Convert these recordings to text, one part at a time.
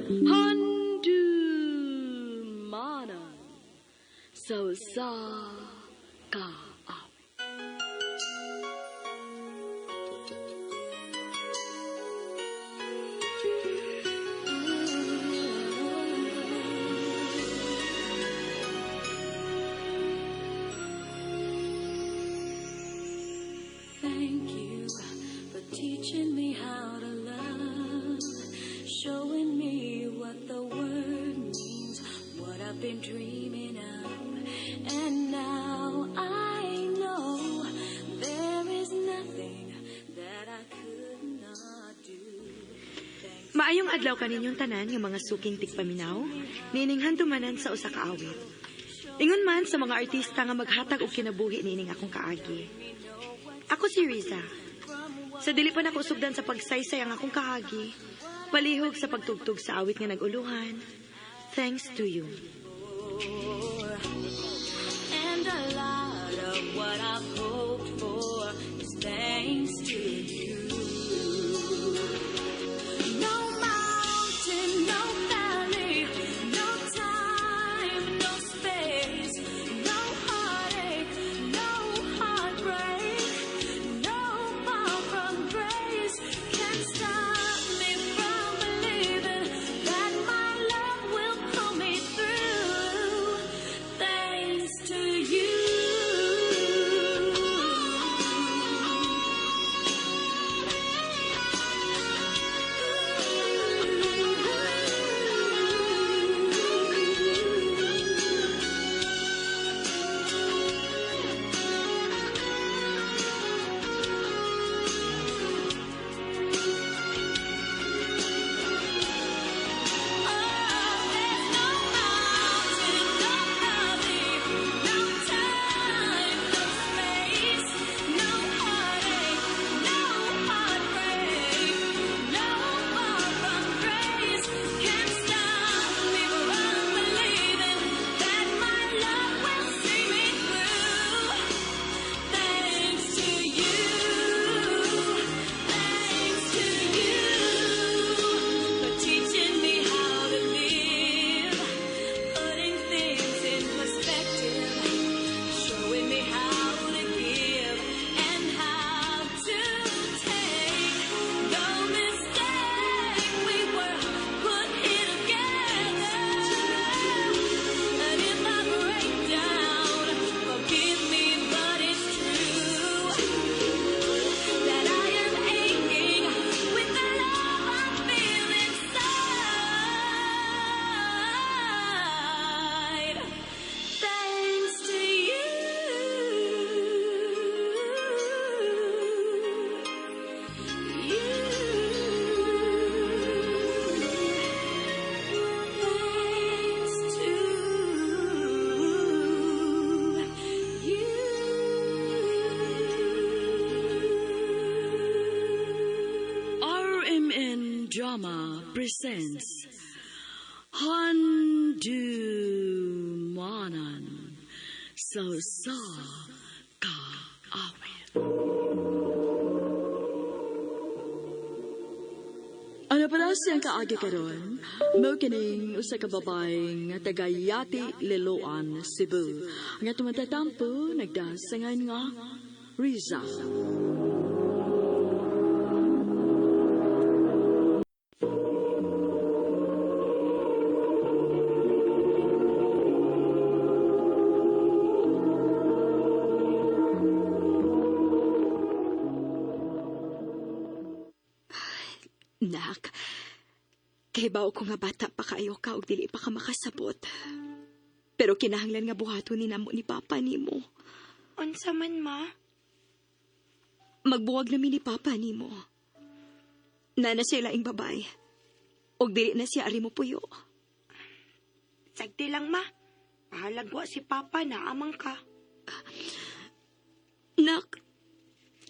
Handumanan sa usa ka awit. Thank you for teaching me how to love, showing me what the word means, what I've been dreaming of. And now I know there is nothing that I could not do. Thanks. Maayong adlaw kaninyong tanan nga mga suking tigpaminaw, niining handumanan sa usa ka awit. Ingon man sa mga artista nga maghatag og kinabuhi niining akong kaagi. Ako si Riza. Sa dili pa nako sugdan sa pagsaysay ang akong kaagi, palihog sa pagtugtog sa awit nga nag-uluhan. Thanks to you. And a lot of what I've hoped for is thanks to you. No mountain, no valley, no time, no space, no heartache, no heartbreak, no fall from grace can stop me from believing that my love will pull me through. Thanks to you. Oh, there's no mountain, no valley, no time, no space, no heartache, no heartbreak, no fall from grace can stop me from believing that my love will see me through. Thanks to you, thanks to you for teaching me how to live, putting things in perspective, showing me how to give and how to take. No mistake, we were put here together. And if I break down, forgive me, but it's true that I am aching with the love I feel inside. Thanks to you. You. Thanks to you. RMN Drama presents Handumanan sa usa ka awit. Ano pala siyang kaagi karon? Mao kining usa ka babae nga taga Yati, Liloan, Cebu. Nga tumatatampo nagdasangan nga Riza. Nak, kahibaw ko nga bata pa kayo ka og dili pa ka makasabot. Pero kinahanglan nga buhaton ni namo ni Papa nimo. Unsa man, ma? Magbuwag nami ni Papa nimo. Nana siya laing babae. Og dili na siya ari mo puyo. Sagdi lang, ma. Bahalag wa si Papa na amang ka. Nak,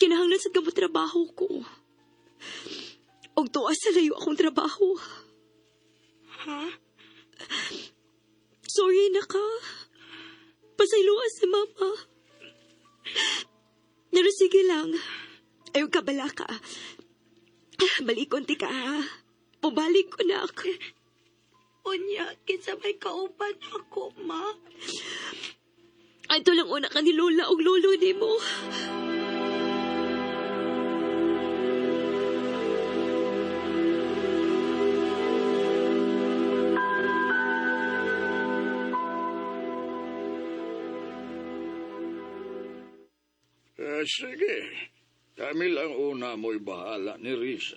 kinahanglan sad ka mo trabaho ko. Og tuwa sa layo akong trabaho. Ha? Sorry na ka. Pasayloa si Mama. Pero sige lang. Ayaw ka bala ka. Balikon ti ka. Ha? Pubalik ko na ako. Unya, kinsa may kauban ako, ma? Adto lang una ka ni Lola og lolo nimo. Sige. Kami lang una mo'y bahala ni Risa.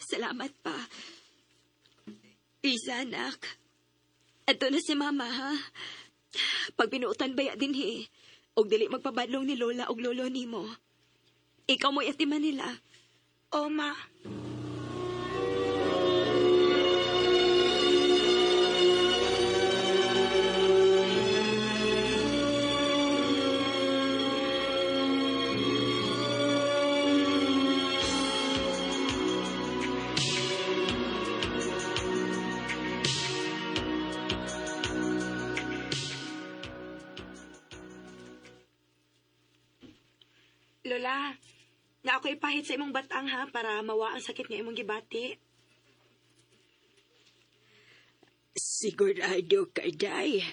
Salamat pa. Isa, anak. Adto na si mama, ha? Pag binuotan baya din, he. Og dili magpabadlong ni Lola og lolo nimo. Ikaw mo'y atiman nila. O, ma. Lola, na ako ipahit sa imong batang ha para mawa ang sakit nga imong gibati. Sigurado ka, Day.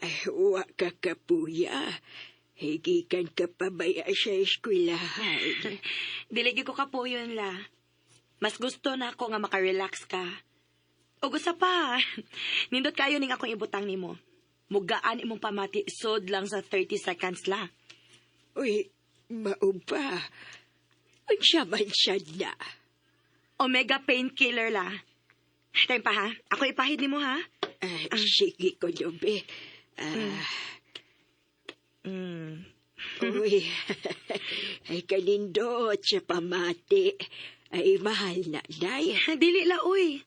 Ay, wa ka kapuya. Higikan ka pa baya sa eskwelahan? Dili gyud ko kapuyon la. Mas gusto na ako nga makarelax ka. O gusto pa, nindot kayo ning akong ibutang nimo. Mugaan imong pamati sod lang sa 30 seconds la. Uy, mao ba? Unsa man siya na? Omega painkiller la. Time pa ha. Ako ipahid nimo ha. Ah, sige ko, Dobe. Uy, ay kalindot sa pamati. Ay mahal na, Day. Dili la uy.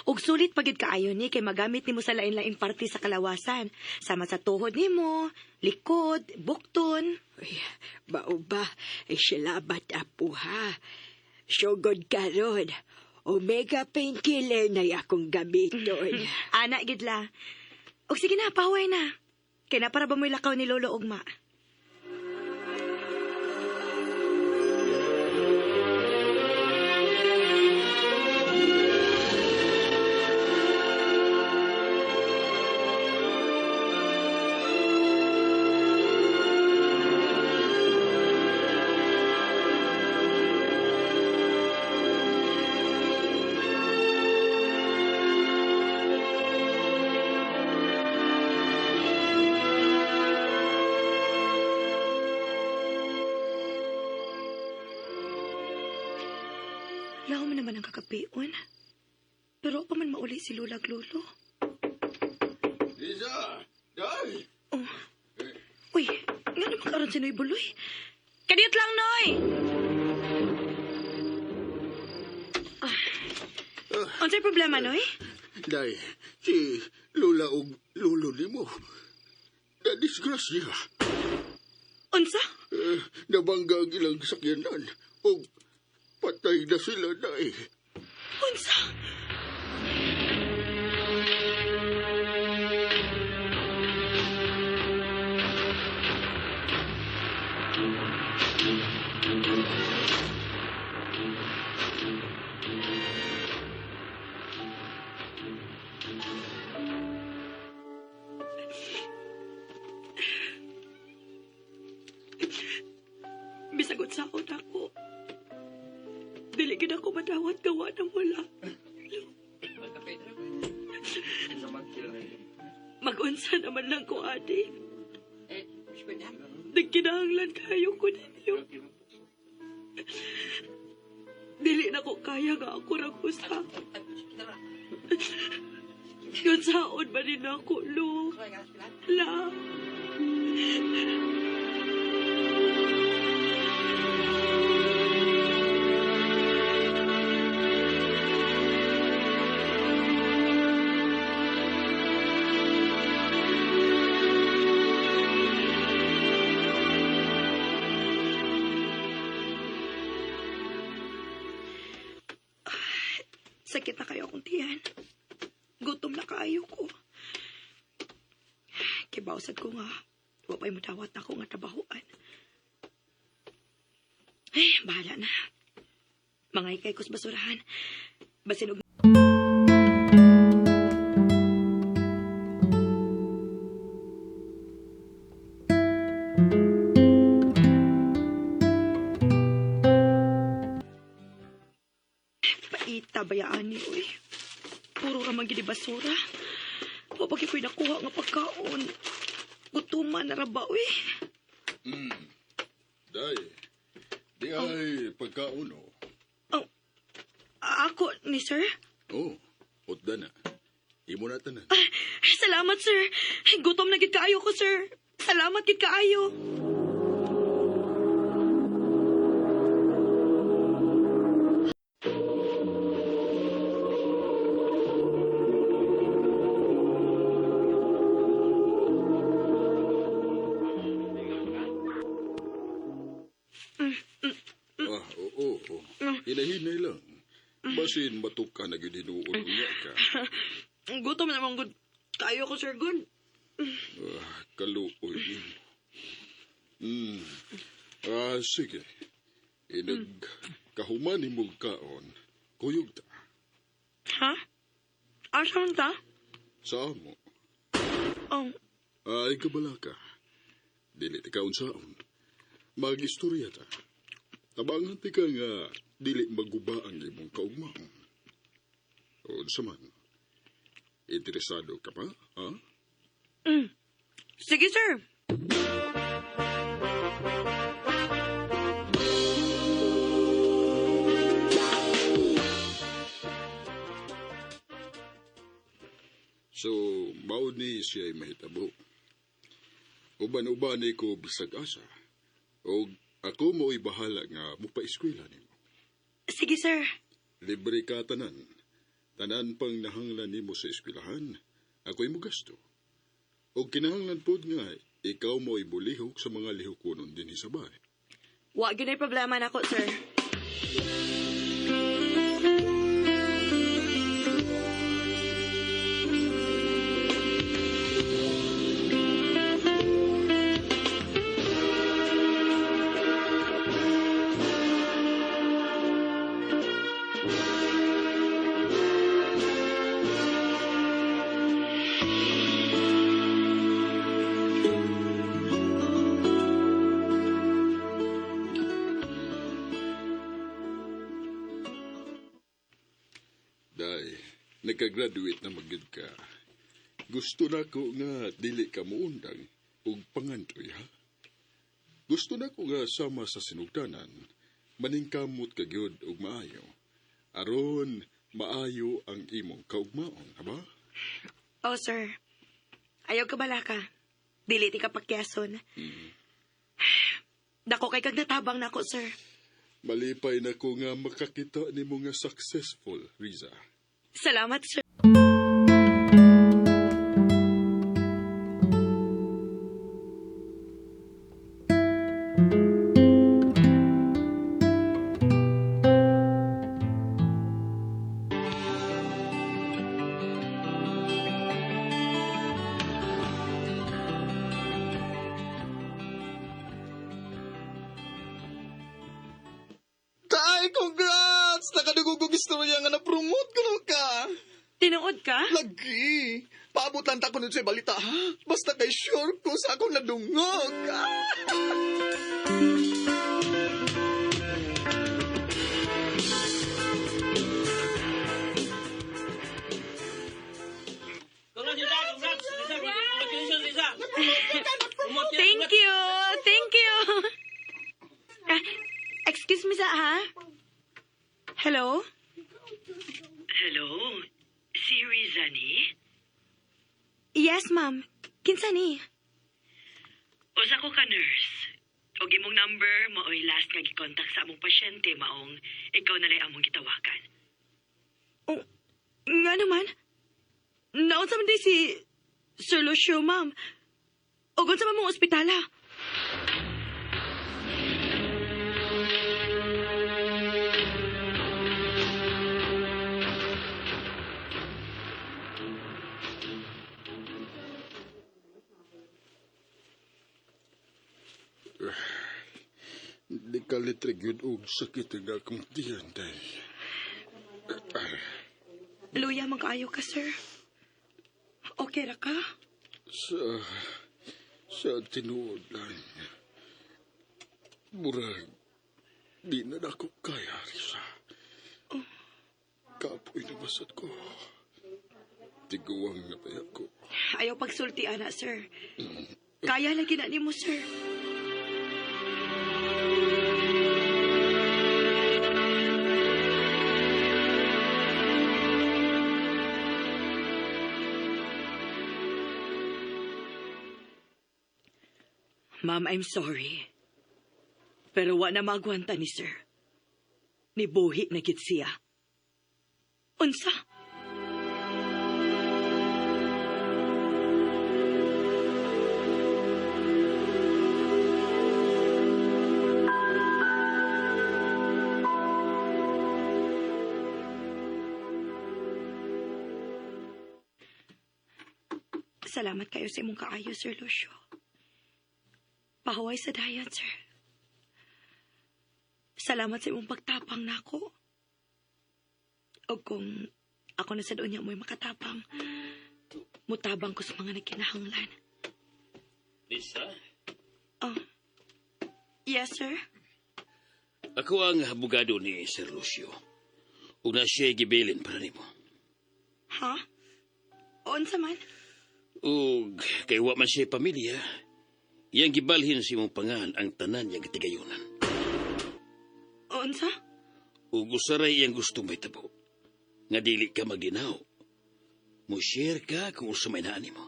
Ug sulit pagid kaayo ni kay magamit nimo sa lain-laing parte sa kalawasan, sama sa tuhod nimo, likod, bukton. Uy, mao ba? Ay salamat, apo, ha? Sugod karon. Omega painkiller na akong gamiton. Ana gid la. Og sige na, paway na. Kay na para ba mo'y lakaw ni Lolo ugma? Laho mo naman ang kakapion. Pero pa man mauli si Lola Lolo. Risa! Day! Oh. Uy, nga naman karon si Noy Buloy. Kadiyot lang, Noy! Ah. Unsay problema, Noy? Day, si Lola og Lolo nimo. Na-disgrasya. Unsa? Nabangga ang ilang sakyanan. Og patay na sila, Day. Unsa? Bisagot sa ako na ako. Dili gid ako madawat gawa ng wala. Mag-unsa naman lang ko, ate. Nagkinahanglan kayo ko ninyo. Dili na ko kaya nga ako rang usa. Yun saon ba rin ako, Lu? La. Sakit na kayo akong tiyan. Gutom na kaayo ko. Kibawsad ko nga. Wa pa'y mudawat na ako nga trabahoan. Ay, bahala na. Mga ikay ko sa basurahan. Basin og Paita bayaan ni, uy. Puro ra man gid basura. Wa pa ko'y nakuha nga pagkaon. Gutuman na ra ba, uy. Day, di ay pagkaon, oh. Oh, ako ni sir? Oh, utda na. Imo na tanan. Ah, salamat, sir. Gutom na gid kaayo ko, sir. Salamat gid kaayo. Ah, oo, oo. Hinahinay lang. Basin matuk ka na gyud hinuon unya ka. Gutom na man gud kaayo ko, sir Gun. Ah, kaluoy nimo. Hmm. Ah, sige. Inag kahuman nimo kaon, kuyog ta. Ha? Asa man ta? Sa amo. Oh, Ay, kabala ka. Dili ti kaon saon. Mag-istorya ta. Tabangan ti ka nga dili maguba ang imong kaugmaon. Unsa man. Interesado ka pa, ha? Sige, sir. So, mao ni siya'y mahitabo. Uban-uban ni ko bisag asa. O ako mo'y bahala nga mupa-eskwela nimo. Sige, sir. Libre ka tanan. Tanan pang nahanglan nimo sa eskwelahan, ako'y mugasto. O kinahanglan pod nga, ikaw mo'y bulihok sa mga lihokonon dinhi sa bahay. Wa gyud problema nako, sir. Day, nagka-graduate na magyud ka. Gusto na ko nga dili ka muundang ug pangandoy, ha? Gusto na ko nga sama sa sinugdanan, maningkamot ka gyud og maayo. Aron maayo ang imong kaugmaon, ha ba? Oh, sir. Ayaw ka bala ka. Dili ti ka pakyason. Dako kay kag natabang nako, sir. Malipay na ko nga makakita nimo nga successful, Riza. Salamat, sir. Tay, congrats! Nakadugog istorya nga na-promote ko no ka. Tinuod ka? Lagi! Paabot lang ta ko nun sa balita, ha? Basta kay sure ko sa akong nadungog. Ah! Congrats, Lisa! Congrats! Lisa, congratulations, Lisa! Thank you. Thank you. Ah, excuse me sa ha? Hello? Hello? Si Riza ni? Yes, ma'am. Kinsa ni? Usa ko ka nurse. Og imong number maoy last nga gikontak sa among pasyente maong ikaw na lay among gitawagan. Oh, nga naman. Naunsa man di si Sir Lucio, ma'am. O unsa man mong ospitala? Di ka litre gyud og sakit ang akong tiyan, day. Luya, magkaayo ka, sir. Okay ra ka? Sa Sa tinuod lang, murag, di na nako kaya, Risa. Kapoy na masad ko. Tiguang na baya ko. Ayaw pagsulti, ana, sir. Kaya lagi na nimo, sir. Ma'am, I'm sorry. Pero wa na magwanta ni sir. Nibuhi na gid siya. Unsa? Salamat kayo sa imong kaayo, Sir Lucio. Pahuway sa dayon, sir. Salamat sa imong pagtapang nako. O kung ako na sa doon niya mo'y makatapang, mutabang ko sa mga nagkinahanglan. Lisa? Oh. Yes, sir? Ako ang abogado ni Sir Lucio. Ug na siya gibilin para nimo. Ha? Unsa man? Ug kay wa man siya pamilya, iyang gibalhin sa imong pangan ang tanan niyang katigayunan. Unsa? Ug usaray iyang gusto may tabo. Nga dili ka magdinaw. Mo-share ka kung usa may naan nimo.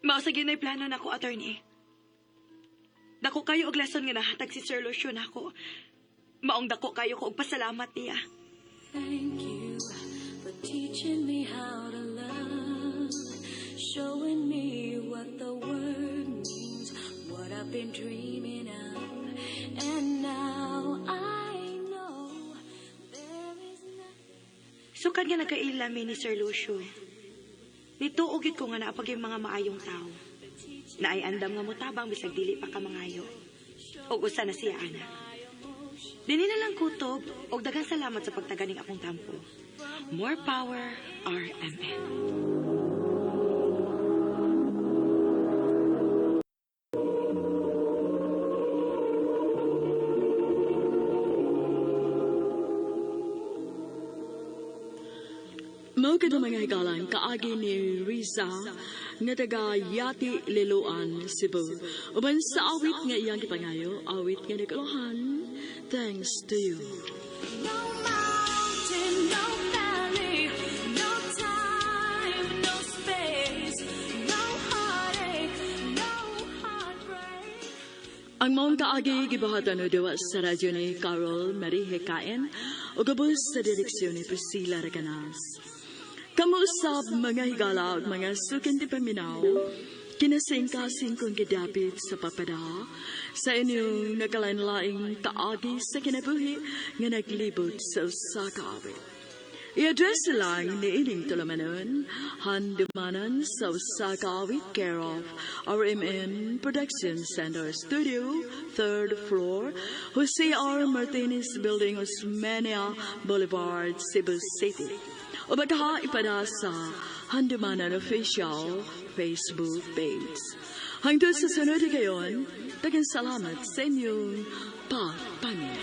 Mao sa ginay plano nako, attorney. Dako kayo og lesson nga nahatag si Sir Lucio nako. Maong dako kayo ko og pasalamat niya. Thank you for teaching me how to love, showing me what the word means, what I've been dreaming of, and now I know there is nothing. Sukad nga nagkaila mi ni Sir Lucio. Nituo gid ko nga naapag yung mga maayong tao. Naay andam nga motabang bisag dili pa ka mangayo. Og usa na siya, ana. Dini na lang kutob og daghang salamat sa pagtaganing akong tampo. More power, RMN. Mao kadto mga higalan kaagi ni Riza nga taga Yati Liloan, Cebu. Uban sa awit nga iyang gipangayo, awit nga naguluhan, Thanks to You. No mountain, no valley, no time, no space, no heartache, no heartbreak. Ang maong kaagi gibuhatan o duwa sa radyo ni Carol Marie Hekaen o gabos sa direksyon ni Priscilla Recanas. Kamuusap mga higala ug mga sukin di paminaw, kinasingkasing kong gidapit sa papada sa inyong nagkalain-laing kaagi sa kinabuhi nga naglibot sa usa ka awit. I-address lang ni ining tulamanon, handumanan sa usa ka awit, care of RMN Production Center Studio, 3rd floor, Jose R. Martinez Building, Osmeña Boulevard, Cebu City. O bagaha ipada sa Handumanan Official Facebook page. Hangtod sa sunod gayon, daghang salamat sa inyong pagpaminaw.